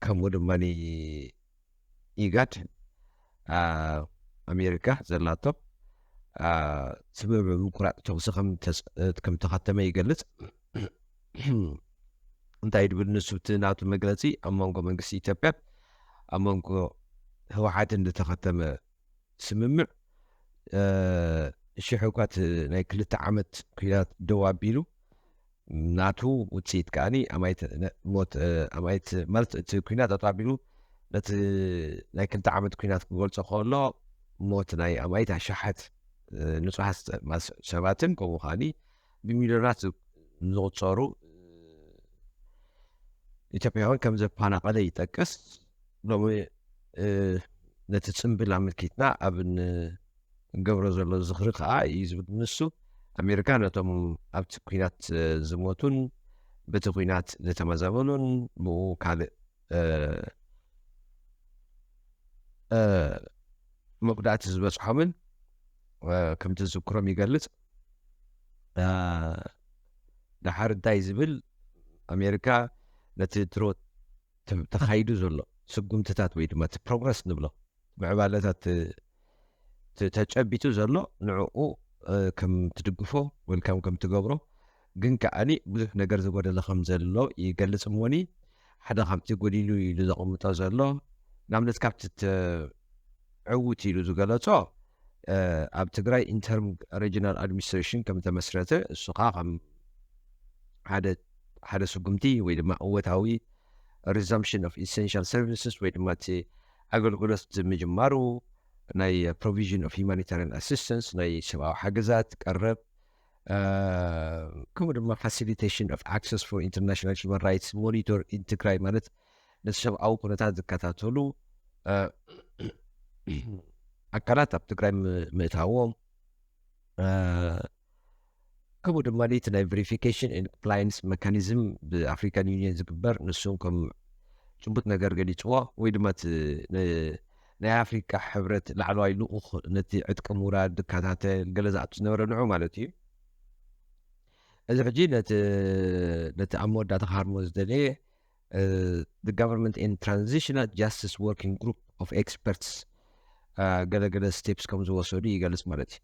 ከምኡ ድማ ኢጋድ ኣሜሪካ ዘላቶ ስምምዕ ምቁራፅ ተኩሲ ከምተኸተመ ይገልፅ። እንታይ ድብል ንሱ እቲ ናቱ መግለፂ ኣብ መንጎ መንግስቲ ኢትዮጵያን ኣብ መንጎ ህወሓትን ዝተኸተመ ስምምዕ ሽሕ እኳ ናይ ክልተ ዓመት ኩናት ደው ኣቢሉ ናቱ ውፅኢት ከዓኒ ኣማይት ሞት ኣማይት ማለት እቲ ኩናት ኣጣቢሉ ነቲ ናይ ክልተ ዓመት ኩናት ክገልፆ ከሎ ሞት ናይ ኣማይት ኣሻሓት ንፁሃት ሰባትን ከምኡ ከዓኒ ብሚሊዮናት ዝቁፀሩ ኢትዮጵያውያን ከም ዘፈናቀለ ይጠቅስ። ሎሚ ነቲ ፅምብል ኣመልኪትና ኣብ ገብሮ ዘሎ ዝኽሪ ከዓ እዩ ዝብል ንሱ ኣሜሪካ ነቶም ኣብቲ ኩናት ዝሞቱን በቲ ኩናት ዝተመዛበሉን ብኡ ካልእ መጉዳእቲ ዝበፅሖምን ከም ትዝክሮም ይገልፅ። ደሓር እንታይ ዝብል ኣሜሪካ ነቲ ድሮ ተኻይዱ ዘሎ ስጉምትታት ወይ ድማ እቲ ፕሮግረስ ንብሎ ምዕባለታት ተጨቢጡ ዘሎ ንዕኡ ከም ትድግፎ ወልካም ከም ትገብሮ ግን ከዓኒ ብዙሕ ነገር ዝጎደለ ከም ዘሎ ይገልፅ እሞኒ ሓደ ካብቲ ጎዲሉ ኢሉ ዘቐምጦ ዘሎ ንኣብነት ካብቲ ዕውት ኢሉ ዝገለጾ ኣብ ትግራይ ኢንተርም ሬጂናል ኣድሚኒስትሬሽን ከም ተመስረተ እሱ ከዓ ከም ሓደ ስጉምቲ ወይ ድማ እወታዊ resumption of essential services ወይ ድማ እቲ ኣገልግሎት ምጅማሩ ናይ provision of humanitarian assistance ናይ ሰብኣዊ ሓገዛት ቀረብ ከምኡ ድማ facilitation of access for international human rights monitor in ትግራይ ማለት ነቲ ሰብኣዊ ኩነታት ዝከታተሉ ኣካላት ኣብ ትግራይ ምእታዎም ከምኡ ድማ እቲ ናይ verification and compliance mechanism ብኣፍሪካን ዩኒየን ዝግበር ንሱን ከም ጭቡጥ ነገር ገሊፅዎ ወይ ድማ ናይ ኣፍሪካ ሕብረት ላዕለዋይ ልኡኽ ነቲ ዕጥቂ ምውራድ ዝከታተል ገለ ዝኣቱ ዝነበረ ንዑ ማለት እዩ። እዚ ሕጂ ነቲ ኣብ መወዳእታ ክሃርሞ ዝደለየ government and transitional justice working group of experts ገለገለ steps ከም ዝወሰዱ ይገልጽ ማለት እዩ።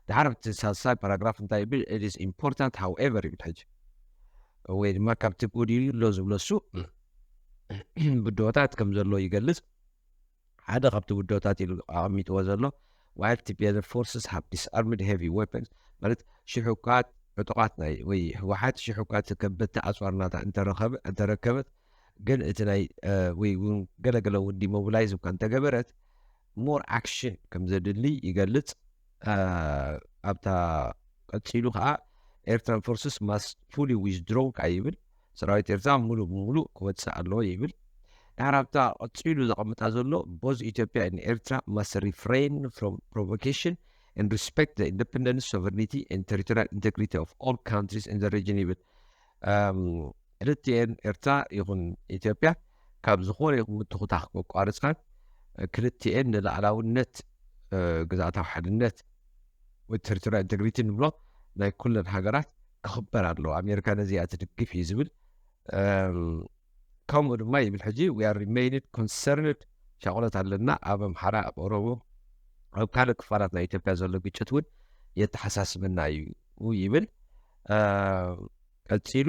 ድሓር ኣብቲ ሳልሳይ ፓራግራፍ እንታይ ይብል? It is important however ይብል ሕጂ ወይ ድማ ካብቲ ጎዲሉ ኣሎ ዝብሎ እሱ ብድሆታት ከም ዘሎ ይገልጽ። ሓደ ካብቲ ውደታት ኢሉ ኣቐሚጥዎ ዘሎ while T P L F forces have disarmed heavy weapons ማለት ሽሕኳት ዕጡቓት ናይ ወይ ህወሓት ሽሕኳት ከበድቲ ኣፅዋር ናታ እንተረከበ እንተረከበት ግን እቲ ናይ ወይ እውን ገለገለ እውን demobilize እኳ እንተገበረት more action ከም ዘድሊ ይገልፅ። ኣብታ ቀፂሉ ከዓ Eritrean forces must fully withdraw ከዓ ይብል። ሰራዊት ኤርትራ ሙሉእ ብሙሉእ ክወፅእ ኣለዎ ይብል። ድሓር ኣብታ ቀፂሉ ዘቐምጣ ዘሎ both Ethiopia and Eritrea must refrain from provocation and respect the independence, sovereignty and territorial integrity of all countries in the region ይብል። ክልቲኤን ኤርትራ ይኹን ኢትዮጵያ ካብ ዝኾነ ይኹን ምትኹታኽ ከቋርፃን ክልቲኤን ንላዕላውነት ግዝኣታዊ ሓድነት ወይ territorial integrity ንብሎ ናይ ኩለን ሃገራት ክኽበር ኣለዎ። ኣሜሪካ ነዚኣ ትድግፍ እዩ ዝብል። ከምኡ ድማ ይብል ሕጂ we are remained concerned ሻቕሎት ኣለና ኣብ ኣምሓራ ኣብ ኦሮሞ ኣብ ካልእ ክፋላት ናይ ኢትዮጵያ ዘሎ ግጭት እውን የተሓሳስበና እዩ ይብል። ቀፂሉ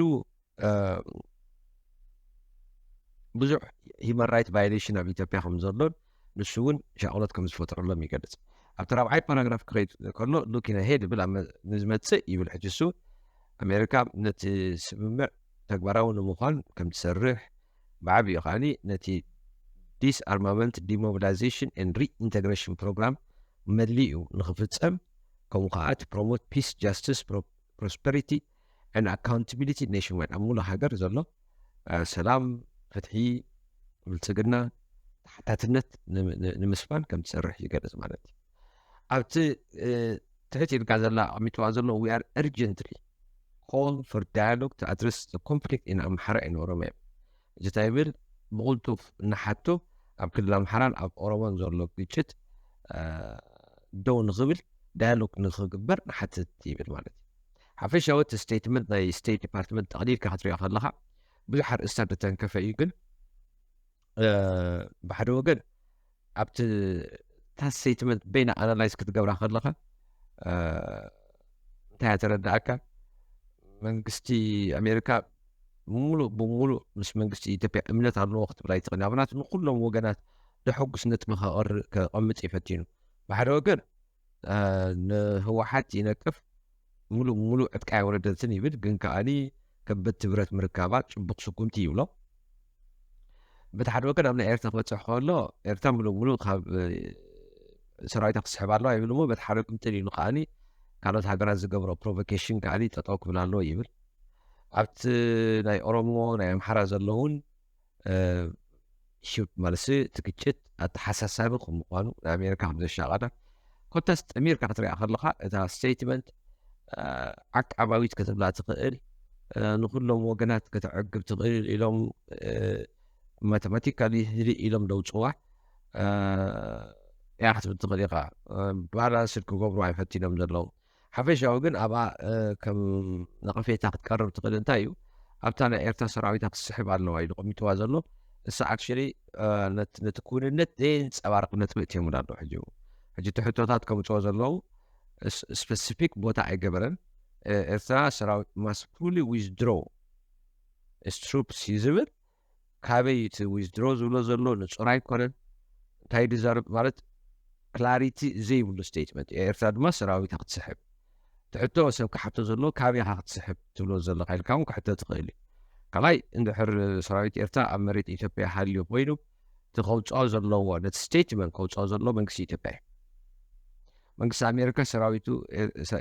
ብዙሕ human right violation ኣብ ኢትዮጵያ ከም ዘሎን ንሱ እውን ሻቕሎት ከም ዝፈጥረሎም ይገልጽ። ኣብቲ ራብዓይ ፓራግራፍ ክኸይድ ከሎ looking ahead ይብል ንዝመጽእ ይብል ሕጂ እሱ ኣሜሪካ ነቲ ስምምዕ ተግባራዊ ንምዃን ከም ትሰርሕ ብዓብዩ ከዓኒ ነቲ disarmament demobilization and reintegration program መሊኡ ንክፍጸም ከምኡ ከዓ እቲ promote peace justice prosperity and accountability nationwide ኣብ ሙሉእ ሃገር ዘሎ ሰላም፣ ፍትሒ፣ ብልፅግና፣ ተሓታትነት ንምስፋን ከም ትሰርሕ ይገልፅ ማለት እዩ። ኣብቲ ትሕት ኢልካ ዘላ ኣቐሚጥዋ ዘሎ we are urgently call for dialogue to address the conflict in ኣምሓራ and ኦሮሚያ። እዚ እንታይ ይብል? ብቕልጡፍ ንሓቶ ኣብ ክልል ኣምሓራን ኣብ ኦሮሞን ዘሎ ግጭት ደው ንኽብል ዳያሎግ ንኽግበር ንሓትት ይብል ማለት እዩ። ሓፈሻዊ እቲ ስቴትመንት ናይ ስቴት ዲፓርትመንት ጠቕሊልካ ክትሪኦ ከለኻ ብዙሕ ኣርእስታት ዝተንከፈ እዩ፣ ግን ብሓደ ወገን ኣብቲ እታ ስቴትመንት በይና ኣናላይዝ ክትገብራ ከለኻ እንታይ ተረዳእካ? መንግስቲ ኣሜሪካ ሙሉእ ብሙሉእ ምስ መንግስቲ ኢትዮጵያ እምነት ኣለዎ ክትብል ኣይትኽእል። ምክንያቱ ንኩሎም ወገናት ደሐጉስ ነጥቢ ከቐምጥ እዩ ፈቲኑ። ብሓደ ወገን ንህወሓት ይነቅፍ፣ ሙሉእ ሙሉእ ዕጥቃ የወረደትን ይብል፣ ግን ከኣኒ ከበድቲ ብረት ምርካባ ጽቡቕ ስጉምቲ ይብሎ። በቲ ሓደ ወገን ኣብ ናይ ኤርትራ ክበጽሕ ከሎ ኤርትራ ሙሉእ ሙሉእ ካብ ሰራዊታ ክትስሕብ ኣለዋ ይብል፣ እሞ በቲ ሓደ ቅምጥል ኢሉ ከኣኒ ካልኦት ሃገራት ዝገብሮ ፕሮቮኬሽን ከኣኒ ጠጠው ክብል ኣለዎ ይብል። ኣብቲ ናይ ኦሮሞ ናይ ኣምሓራ ዘለውን ሽብ ማለሲ እቲ ግጭት ኣተሓሳሳቢ ከም ምኳኑ ንኣሜሪካ ከም ዘሻቐላ ኮታስ ጠሚርካ ክትሪኣ ከለካ እታ ስቴትመንት ዓቃባዊት ክትብላ ትኽእል፣ ንኩሎም ወገናት ከተዕግብ ትኽእል ኢሎም ማተማቲካሊ ህድእ ኢሎም ደውፅዋ እያ ክትብል ትኽእል ኢኻ። ባላንስድ ክገብሩ ኣይፈቲኖም ዘለዉ። ሓፈሻዊ ግን ኣብኣ ከም ነቐፌታ ክትቀርብ ትኽእል እንታይ እዩ ኣብታ ናይ ኤርትራ ሰራዊታ ክትስሕብ ኣለዋ ኢሉ ቀሚጥዋ ዘሎ። እሳ ኣክሽሊ ነቲ ክውንነት ዘየንፀባርቕ ነጥቢ እትዮምላ ኣሎ። ሕጂ ሕጂ እቲ ሕቶታት ከምፅኦ ዘለዉ ስፔሲፊክ ቦታ ኣይገበረን። ኤርትራ ሰራዊት ማስ ፉሊ ዊዝድሮ ስትሩፕስ እዩ ዝብል። ካበይ እቲ ዊዝድሮ ዝብሎ ዘሎ ንፁር ኣይኮነን። እንታይ ድዛረብ ማለት ክላሪቲ ዘይብሉ ስቴትመንት። ኤርትራ ድማ ሰራዊታ ክትስሕብ ትሕቶ ሰብ ክሓቶ ዘሎ ካበይ ኢኻ ክትስሕብ ትብሎ ዘለካ ኢልካ እውን ክሕቶ ትኽእል እዩ። ካልኣይ እንድሕር ሰራዊት ኤርትራ ኣብ መሬት ኢትዮጵያ ሃልዩ ኮይኑ እቲ ከውፅኦ ዘለዎ ነቲ ስቴትመንት ከውፅኦ ዘለዎ መንግስቲ ኢትዮጵያ እዩ። መንግስቲ ኣሜሪካ ሰራዊቱ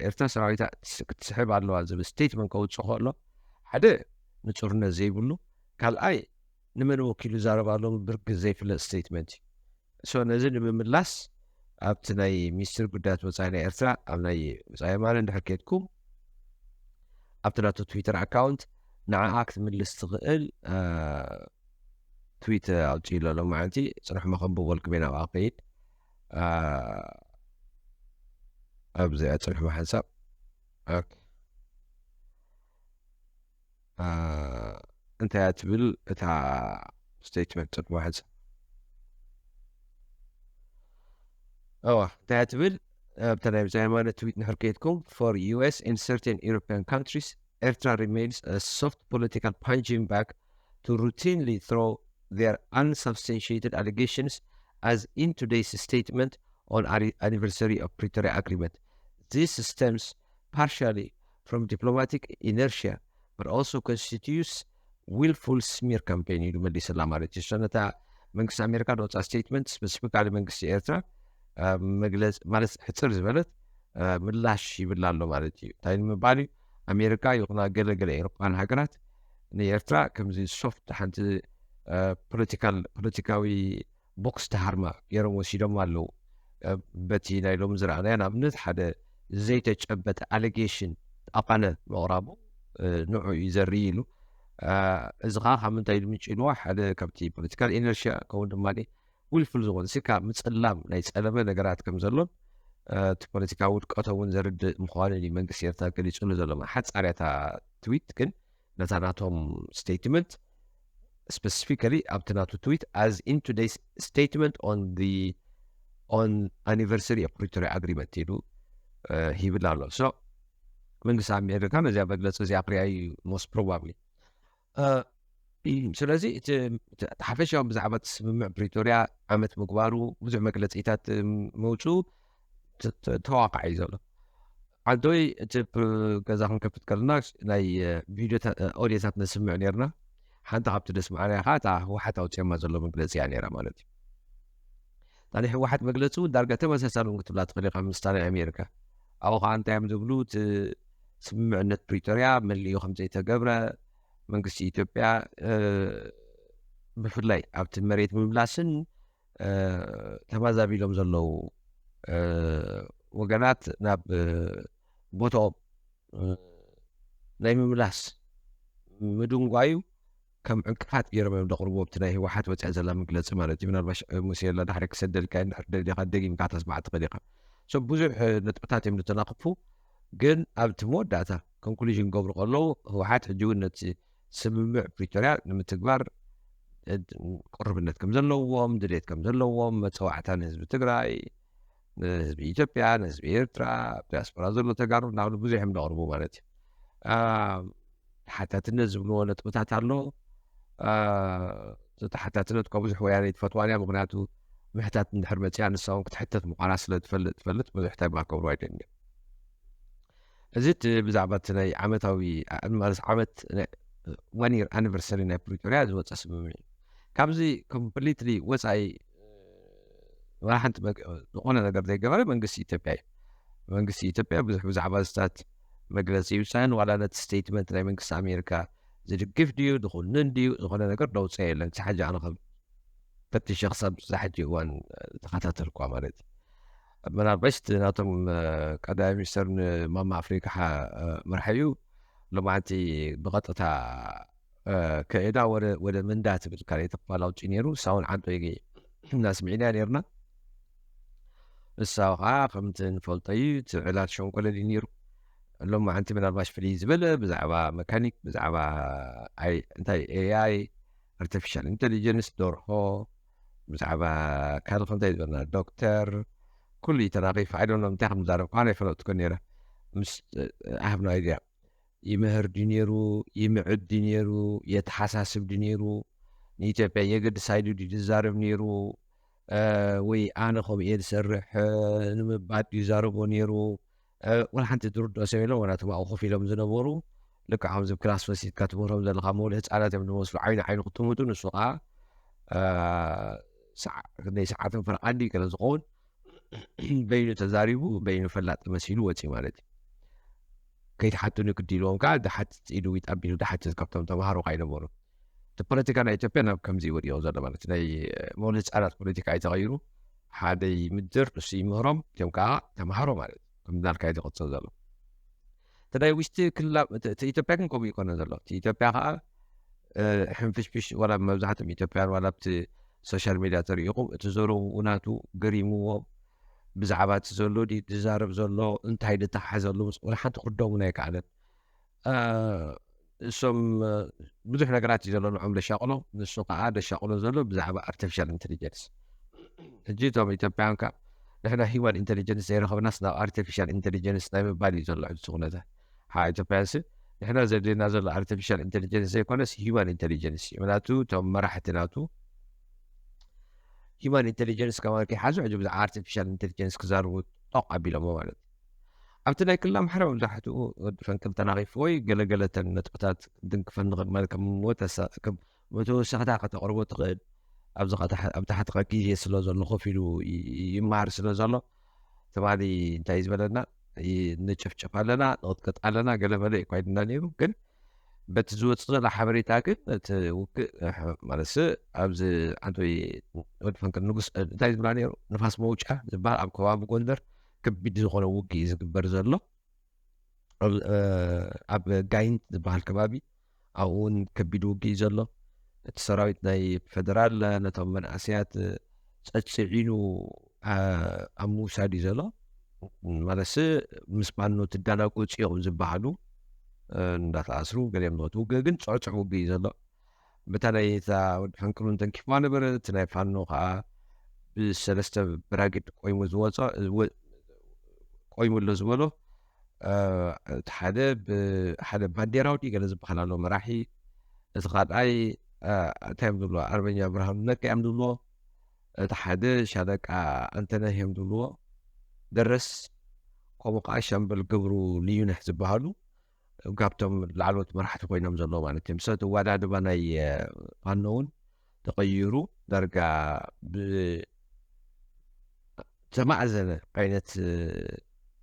ኤርትራ ሰራዊታ ክትስሕብ ኣለዋ ዝብል ስቴትመንት ከውፅእ ከሎ ሓደ ንፁርነት ዘይብሉ፣ ካልኣይ ንመን ወኪሉ ይዛረብ ኣሎ ብርግጽ ዘይፍለጥ ስቴትመንት እዩ። ሶ ነዚ ንምምላስ ኣብቲ ናይ ሚኒስትሪ ጉዳያት ወፃኢ ናይ ኤርትራ ኣብ ናይ ብፃይ የማነ እንድሕር ኬድኩም ኣብቲ ናቱ ትዊተር ኣካውንት ንዓኣ ክትምልስ ትኽእል ትዊት ኣውፅኡ ኣሎ። ሎማዓንቲ ፅንሕማ ከንብበልኩም እየ ናብኣ ከይድ ኣብዚኣ ፅንሕማ ሓንሳብ እንታይ እያ ትብል እታ ስቴትመንት ጥቅሚ ሓንሳብ እዋ እንታይ እያ ትብል ኣብታ ናይ ብፃይ የማነ ትዊት ንሕር ከይድኩም for U S and certain European countries Ertra remains a soft political punching bag to routinely throw their unsubstantiated allegations as in today's statement on anniversary of Pretoria Agreement. This stems partially from diplomatic inertia but also constitutes willful smear campaign ኢሉ መሊስላ ማለት እዩ። ነታ መንግስቲ ኣሜሪካ ዝወፅኣ ስቴትመንት ስፔሲፊካሊ መንግስቲ ኤርትራ መግለፂ ማለት ሕፅር ዝበለት ምላሽ ይብላ ኣሎ ማለት እዩ። እንታይ ንምባል እዩ ኣሜሪካ ይኹና ገለ ገለ ኤሮፓን ሃገራት ንኤርትራ ከምዚ ሶፍት ሓንቲ ፖለቲካል ፖለቲካዊ ቦክስ ተሃርማ ገይሮም ወሲዶም ኣለዉ። በቲ ናይ ሎም ዝረኣናዮ ንኣብነት ሓደ ዘይተጨበጠ ኣሌጌሽን ጠቐነ ምቕራቡ ንዑ እዩ ዘርኢ ኢሉ። እዚ ከዓ ካብ ምንታይ ኢሉ ምንጭ ኢልዋ ሓደ ካብቲ ፖለቲካል ኢነርሽያ ከምኡ ድማ ዊልፉል ዝኾነ ሲ ካብ ምፅላም ናይ ፀለመ ነገራት ከም ዘሎን እቲ ፖለቲካዊ ውድቀቶ እውን ዘርድእ ምዃኑ እዩ መንግስቲ ኤርትራ ገሊፅሉ ዘሎ። ሓፃርያታ ትዊት ግን ነታ ናቶም ስቴትመንት ስፔሲፊካሊ ኣብቲ ናቱ ትዊት as in today's statement on the on anniversary of Pretoria Agreement ኢሉ ሂብል ኣሎ። ሶ መንግስቲ ኣሜሪካ ነዚኣ መግለፂ እዚኣ ክሪኣ እዩ most probably። ስለዚ እቲ ሓፈሻዊ ብዛዕባ እቲ ስምምዕ ፕሪቶርያ ዓመት ምግባሩ ብዙሕ መግለፂታት መውፅኡ ተዋቃዕ እዩ ዘሎ። ዓዶይ እቲ ገዛ ክንከፍት ከለና ናይ ኦዲዮታት ነስምዕ ነርና። ሓንቲ ካብቲ ደስምዓና ኢኻ እታ ህወሓት ኣውፅኦማ ዘሎ መግለፂ እያ ነራ ማለት እዩ። እታ ናይ ህወሓት መግለፂ እውን ዳርጋ ተመሳሳሊ እውን ክትብላ ትኽእል ኢኻ ምስታ ናይ ኣሜሪካ። ኣብኡ ከዓ እንታይ እዮም ዝብሉ እቲ ስምምዕነት ፕሪቶርያ መሊኡ ከም ዘይተገብረ መንግስቲ ኢትዮጵያ ብፍላይ ኣብቲ መሬት ምምላስን ተማዛቢሎም ዘለዉ ወገናት ናብ ቦታኦም ናይ ምምላስ ምድንጓዩ ከም ዕንቅፋት ገይሮም እዮም ዘቕርብዎ ኣብቲ ናይ ህወሓት ወፅያ ዘላ መግለፂ ማለት እዩ። ምናልባሽ ሙሴ ላ ዳሕሪ ክሰደልካ እንድሕር ደሊኻ ደጊምካ ተስማዕ ትኽእል ኢኻ። ሶ ብዙሕ ነጥብታት እዮም ዝተናኽፉ፣ ግን ኣብቲ መወዳእታ ኮንክሉዥን ገብሩ ከለዉ ህወሓት ሕጂ እውን ነቲ ስምምዕ ፕሪቶርያ ንምትግባር እ፣ ቅርብነት ከም ዘለዎም፣ ድሌት ከም ዘለዎም፣ መጸዋዕታ ንህዝቢ ትግራይ፣ ንህዝቢ ኢትዮጵያ፣ ንህዝቢ ኤርትራ፣ ኣብ ዲያስፖራ ዘሎ ተጋሩ እናብሉ ብዙሕ እዮም ዘቕርቡ ማለት እዩ። አ፣ ተሓታትነት ዝብልዎ ነጥብታት ኣሎ። አ፣ እቲ ተሓታትነት እኳ ብዙሕ ወያነ ትፈትዋን እያ፣ ምኽንያቱ ምሕታት እንድሕር መጺኣ ንሳ እውን ክትሕተት ምዃና ስለ ትፈልጥ፣ ትፈልጥ ብዙሕ እንታይ ባከብሩ ኣይደልን እዮም። እዚ እቲ ብዛዕባ እቲ ናይ ዓመታዊ፣ አ፣ ማለት ዓመት ናይ፣ one year anniversary ናይ ፕሪቶርያ ዝወጸ ስምምዕ እዩ። ካብዚ ኮምፕሊትሊ ወጻኢ፣ ዋላ ሓንቲ መግ-፣ ዝኾነ ነገር ዘይገበረ መንግስቲ ኢትዮጵያ እዩ። መንግስቲ ኢትዮጵያ ብዙሕ ብዛዕባ ዝታት መግለጺ ይውሳን፣ ዋላ ነቲ ስቴትመንት ናይ መንግስቲ ኣሜሪካ ዝድግፍ ድዩ፣ ዝኹንን ድዩ፣ ዝኾነ ነገር ደውፀ የለን። ክሳብ ሕጂ ኣነ ከም ፈትሸ ክሳብ ዝዛ ሕጂ እዋን፣ እ፣ ተኸታተልኳ ማለት እዩ። ምናልባሽ እቲ ናቶም፣ እ፣ ቀዳማይ ሚኒስተር ንማማ ኣፍሪካ ሓ-፣ እ፣ መርሐዩ ሎማዓንቲ ብቐጥታ፣ እ፣ ከእዳ ወደ፣ ወደ ምንዳ ትብል ካልኣይቲ ክፋል ኣውፂኡ ነይሩ። እሳ እውን ዓንቶ እናስሚዕና ነይርና። እሳ ከዓ ከምቲ ንፈልጦ እዩ፣ እቲ ዕላል ሸንኮለል እዩ ነይሩ። ሎማዓንቲ ምናልባሽ ፍልይ ዝበለ ብዛዕባ መካኒክ፣ ብዛዕባ ኣይ-፣ እንታይ ኤኣይ፣ ኣርቲፊሻል ኢንቴሊጀንስ፣ ደርሆ፣ ብዛዕባ ካልእ እንታይ ዝበልና፣ ዶክተር፣ ኩሉ እዩ ተራኺፉ። ኣይ ዶንት ኖ እንታይ ከም ዝዛረብ ከኣ ኣይፈለጥኩን ነይረ። ምስ፣ I have no idea። ይምህር ድዩ ነይሩ፣ ይምዕድ ድዩ ነይሩ፣ የተሓሳስብ ድዩ ነይሩ፣ ንኢትዮጵያ የገድሳ ኢሉ ድዩ ዝዛረብ ነይሩ፣ እ፣ ወይ ኣነ ከምኡ እየ ዝሰርሕ፣ እ፣ ንምባል ድዩ ዛረቦ ነይሩ? እ፣ ወላ ሓንቲ ዝርድኦ ሰብ የለን። ዋላ እቶም ኣብኡ ኮፍ ኢሎም ዝነበሩ፣ ልክዕ ከምዚ ክላስ ወሲድካ ትምህሮም ዘለኻ መውልዒ ህፃናት እዮም ዝመስሉ። ዓይኒ ዓይኑ ክትምዱ፣ ንሱ ከዓ፣ እ፣ ሰዓ-፣ ክንደይ ሰዓትን ፈረቓን ድዩ ገለ ዝኸውን፣ በይኑ ተዛሪቡ፣ በይኑ ፈላጥ መሲሉ ወፂኡ ማለት እዩ። ከይትሓቱኒ ግዲ ኢልዎም ከዓ፣ ድሓት ኢሉ ዊጥ ኣቢሉ ድሓት ካብቶም ተምሃሮ ከዓ ይነበሩ። እቲ ፖለቲካ ናይ ኢትዮጵያ ናብ ከምዚ እዩ ወዲቑ ዘሎ ማለት እዩ። ናይ መውልዒ ህፃናት ፖለቲካ እዩ ተቐይሩ። ሓደ ይምድር፣ ንሱ ይምህሮም፣ እቲኦም ከዓ ተምሃሮ ማለት እዩ። ከም እንዳልካ እዩ ዝቕፅል ዘሎ። እቲ ናይ ውሽጢ ክላ-፣ እቲ፣ እቲ ኢትዮጵያ ግን ከምኡ ይኮነ ዘሎ። እቲ ኢትዮጵያ ከዓ፣ እ፣ ሕንፍሽፍሽ፣ ዋላ መብዛሕትኦም ኢትዮጵያውያን፣ ዋላ ኣብቲ ሶሻል ሚድያ ተሪኢኹም፣ እቲ ዘረብኡ ናቱ ገሪምዎም፣ ብዛዕባ እቲ ዘሎ ድዩ ዝዛረብ ዘሎ፣ እንታይ ድተሓሓዘሉ፣ ምስ ወላ ሓንቲ ክርድኦም እውን ኣይከኣለን። እ፣ እሶም፣ እ፣ ብዙሕ ነገራት እዩ ዘሎ ንዖም ደሻቕሎ፣ ንሱ ከዓ ደሻቕሎ ዘሎ ብዛዕባ ኣርቲፊሻል ኢንቴሊጀንስ። ሕጂ እቶም ኢትዮጵያውያን ከ ንሕና ሂውማን ኢንቴሊጀንስ ዘይረኸብናስ ናብ ኣርቲፊሻል ኢንቴሊጀንስ ናይ ምባል እዩ ዘሎ ሕጂ እቲ ኩነታት። ሓ ኢትዮጵያውያን ሲ ንሕና ዘድልየና ዘሎ ኣርቲፊሻል ኢንቴሊጀንስ ዘይኮነስ ሂውማን ኢንቴሊጀንስ እዩ። ምክንያቱ እቶም መራሕቲ ናቱ ሂውማን ኢንቴሊጀንስ ከማን ከይሓዙ ሕጂ ብዛዕባ ኣርቲፊሻል ኢንቴሊጀንስ ክዛርቡ ጦቕ ኣቢሎሞ ማለት እዩ። ኣብቲ ናይ ክልል ኣምሓራ መብዛሕትኡ ወዲ ፈንቅል ተናቒፉ ወይ ገለገለተን ነጥብታት ድንክፈን ንኽእል ማለት ከም መወተሳ-፣ ከም መተወሰኽታ ከተቕርቦ ትኽእል። ኣብዚ ኸ-፣ ኣብ ታሕቲ ኸ ግዜ ስለ ዘሎ ኮፍ ኢሉ ይ-፣ ይ-፣ ይመሃር ስለ ዘሎ፣ ትማሊ እንታይ እዩ ዝበለና? ይ-፣ ንጭፍጭፍ ኣለና፣ ንቕጥቅጥ ኣለና፣ ገለመለ እዩ እኳ ኢሉና ነይሩ። ግን በቲ ዝወፅእ ዘሎ ሓበሬታ ግን እቲ ውግእ፣ እ፣ ማለትሲ ኣብዚ ዓንቶይ ወዲ ፈንቅል ንጉስ፣ እ፣ እንታይ ዝብላ ነይሩ? ንፋስ መውጫ ዝበሃል ኣብ ከባቢ ጎንደር ከቢድ ዝኾነ ውግእ እዩ ዝግበር ዘሎ። ኣብ፣ እ፣ ኣብ ጋይንት ዝበሃል ከባቢ ኣብኡ እውን ከቢድ ውግእ እዩ ዘሎ። እቲ ሰራዊት ናይ ፌደራል ነቶም መናእሰያት ጸጽዒኑ፣ እ፣ ኣብ ምውሳድ እዩ ዘሎ። ማለትሲ ምስ ፋኖ ትደናጎጽ ኢኹም ዝበሃሉ፣ እ፣ እንዳተኣስሩ ገሊኦም ዝሞቱ። ውግእ ግን ጽዕጹዕ ውግእ እዩ ዘሎ። በታ ናይ እታ ወዲ ፈንቅሉን ተንኪፍዋ ነበረ። እቲ ናይ ፋኖ ከዓ ብሰለስተ ብራጌድ ቆይሙ ዝወጾ፣ ወ-፣ ቆይሙ ኣሎ ዝበሎ፣ እ፣ እቲ ሓደ ብ-፣ ሓደ ባንዴራዊ ድዩ ገለ ዝበሃል ኣሎ መራሒ። እቲ ካልኣይ፣ እ፣ እንታይ እዮም ዝብልዎ? ኣርበኛ ብርሃኑ ነጋ እዮም ዝብልዎ። እቲ ሓደ ሻለቃ ኣንተነህ እዮም ዝብልዎ። ደረስ፣ ከምኡ ከዓ ሻምበል ገብሩ ልዩነህ ዝበሃሉ ካብቶም ላዕለዎት መራሕቲ ኮይኖም ዘለዉ ማለት እዮም። ሰቲ ኣወዳድባ ናይ፣ እ፣ ፋኖ እውን ተቐይሩ ዳርጋ ብተማእዘነ ዓይነት፣ እ፣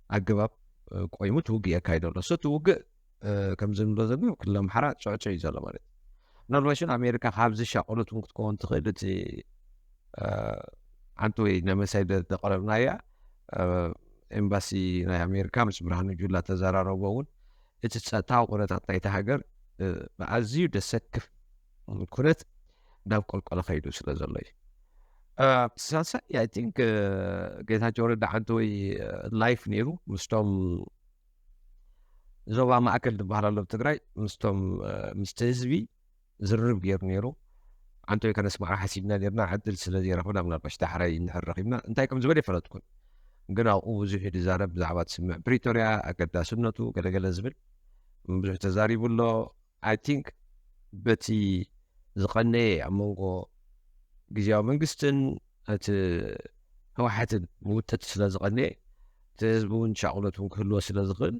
ኣገባብ፣ እ፣ ቆይሙ እቲ ውግእ የካይዶ ኣሎ። ሰቲ ውግእ፣ እ፣ ከምዚ ንብሎ ዘለና ኣብ ክልል ኣምሓራ ጽዕጹዕ እዩ ዘሎ ማለት እዩ። ምናልባሽ እውን ኣሜሪካ ካብዚ ሻቆሎት እውን ክትከውን ትኽእል። እቲ፣ እ፣ ሓንቲ ወይ ነመሳይ ደ-፣ ደቀረብናያ፣ እ፣ ኤምባሲ ናይ ኣሜሪካ ምስ ብርሃኑ ጁላ ተዘራረቦ እውን እቲ ጸጥታዊ ኩነታት ናይታ ሃገር፣ እ፣ ብኣዝዩ ደሰክፍ ኩነት ናብ ቆልቆለ ከይዱ ስለ ዘሎ እዩ። እ፣ ሳልሳይ፣ I think፣ እ፣ ጌታቸው ረዳ ሓንቲ ወይ፣ እ፣ ላይፍ ነይሩ ምስቶም ዞባ ማእከል ዝበሃል ኣሎ ኣብ ትግራይ፣ ምስቶም፣ እ፣ ምስቲ ህዝቢ ዝርርብ ገይሩ ነይሩ። ኣንቶይ ከነስማዓ ሓሲብና ኔርና፣ ዕድል ስለ ዘይረኽብና ምናልባሽ ዳሕራይ እንድሕር ረኺብና እንታይ ከም ዝበለ ይፈለጥኩን። ግን ኣብኡ ብዙሕ እዩ ዝዛረብ ብዛዕባ እቲ ስምምዕ ፕሪቶርያ፣ ኣገዳስነቱ፣ ገለገለ ዝብል ብዙሕ ተዛሪቡ ኣሎ። I think በቲ ዝቐነየ ኣብ መንጎ ግዝያዊ መንግስትን እቲ ህወሓትን ምውጥጥ ስለ ዝቐነየ፣ እቲ ህዝቢ እውን ሻቕሎት እውን ክህልዎ ስለ ዝኽእል፣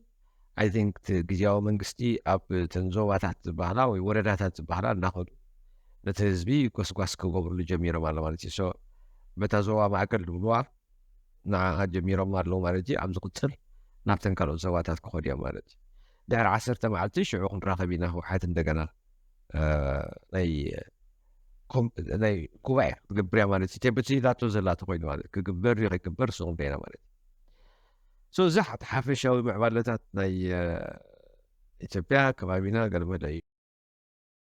I think እቲ ግዝያዊ መንግስቲ ኣብ እተን ዞባታት ዝበሃላ ወይ ወረዳታት ዝበሃላ እናኸዱ ነቲ ህዝቢ ጎስጓስ ክገብርሉ ጀሚሮም ኣሎ ማለት እዩ። So በታ ዞባ ማእከል ዝብልዋ ንዓኣ ጀሚሮም ኣለዉ ማለት እዩ። ኣብ ዝቕጽል ናብተን ካልኦት ዞባታት ክኸዱ እዮም ማለት እዩ። ድሕሪ ዓሰርተ መዓልቲ ሽዑ ክንራኸብ ኢና፣ ህወሓት እንደገና እ፣ ናይ ኮም-፣ ናይ ጉባኤ ክትገብር እያ ማለት እዩ። በቲ ላቶ ዘላ ተኮይኑ ማለት ክግበር ድዩ ከይግበር እሱ ጉዳይና ማለት እዩ። So እዚ ሓፈሻዊ ምዕባለታት ናይ እ፣ ኢትዮጵያ ከባቢና ገለመለ እዩ።